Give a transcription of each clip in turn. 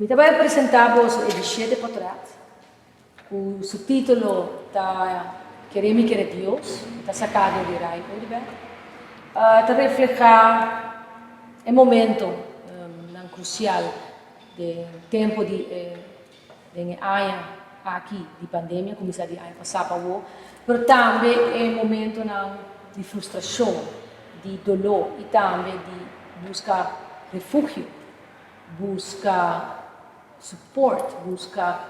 Mi ta bai presentá boso e di shete potret, ku su título ta Kere mi kere Dios, e ta saká dor di Rai Oduber. E ta reflehá e momentonan krusial den tempu di e den e aña aki di pandemia, kuminsá di aña pasá pa awor, pero tambe e momentonan di frustrashon, di doló i tambe di buska refugio, buska support, buska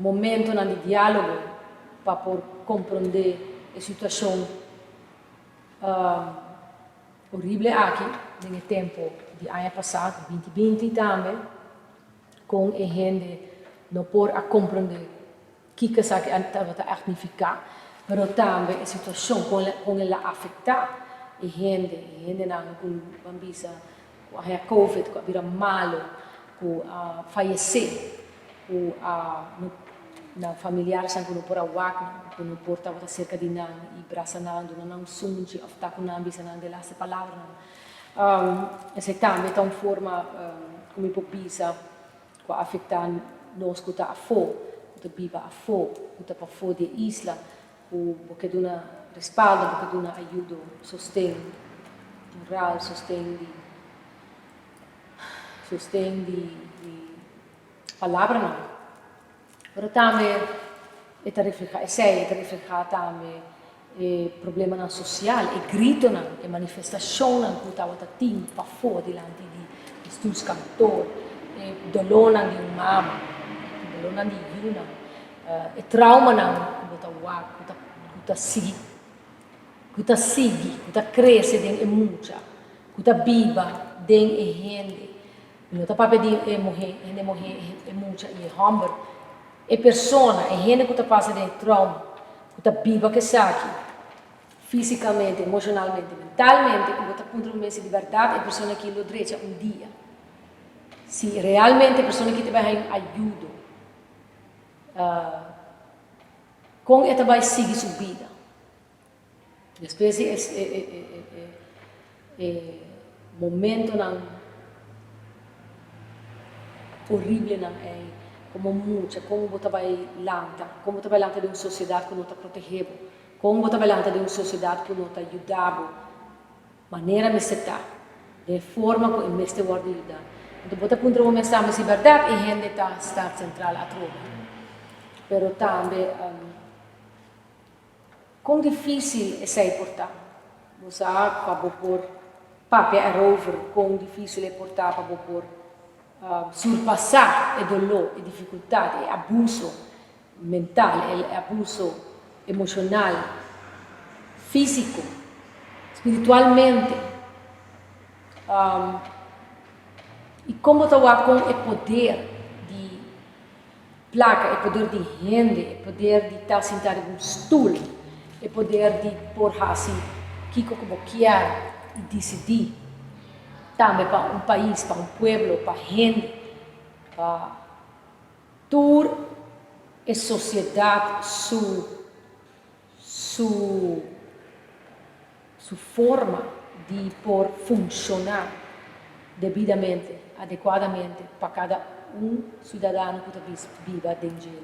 momentonan di diálogo pa por komprondé e situashon horrible aki den e tempu di aña pasá, 2020 tambe, kon e hende no por a komprondé kiko esaki tabata ègt nifiká, pero tambe e situashon kon kon el a afektá e hende, e hendenan ku ban bisa ku a haña covid, ku a bira malu, ku a fayesé, ku a no nan familiaresnan ku no por a wak nan, ku no por tabata serka di nan i brasa nan, duna nan un sunchi òf ta ku nan bisa nan de laste palabranan. Esei tambe ta un forma ku mi por bisa ku a afektá nos ku ta afó, ku ta biba afó, ku ta pafó di e isla, ku bo ke duna respaldo, bo ke duna ayudo, sosten moral, sosten di sosten di palabranan. Pero tambe e ta reflehá esei, e ta reflehá tambe e problemanan sosial, e gritonan, e manifestashonnan ku tabata tin pafó dilanti di bestuurskantoor, e dolónan di un mama, e dolónan di yunan, e traumanan ku bo ta wak, ku ta ku ta sigui, ku ta sigui, ku ta krese den e mucha, ku ta biba den e hende. Mi no ta papia di e muhé, hende muhé, e mucha i e hòmber. E persona, e hende ku ta pasa den e trauma, ku ta biba ku esaki, físikamente, emoshonalmente, mentalmente, ku bo ta puntra bo mes si di bèrdat e persona aki lo drecha un dia. Si realmente e persona aki ta bai haña un ayudo, kon e ta bai sigui su bida. Despues di e momentonan horiblenan ei komo mucha, kon bo ta bai lanta? Kon bo ta bai lanta den un sosiedat ku no ta protegé bo? Kon bo ta bai lanta den un sosiedat ku no ta yuda bo manera mester ta, den e forma ku e mester wòrdu yuda? Anto bo ta puntra bo mes tambe si bèrdat e hende ta sta sentral atrobe. Pero tambe. Kon difísil esei por ta? Bo sa pa bo por papia erover kon difísil e por ta pa bo por surpasá e doló, e difikultat, e abuso mental, e abuso emoshonal, físiko, spiritualmente. I kon bo ta wak kon e poder di Plaka, e poder di hende, e poder di ta sinta riba un stul, e poder di por hasi kiko ku bo kier i disidí tambe pa un pais, pa un pueblo, pa hende, pa tur e sosiedat su su su forma di por funshoná debidamente, adekuadamente pa kada un siudadano ku ta biba den dje.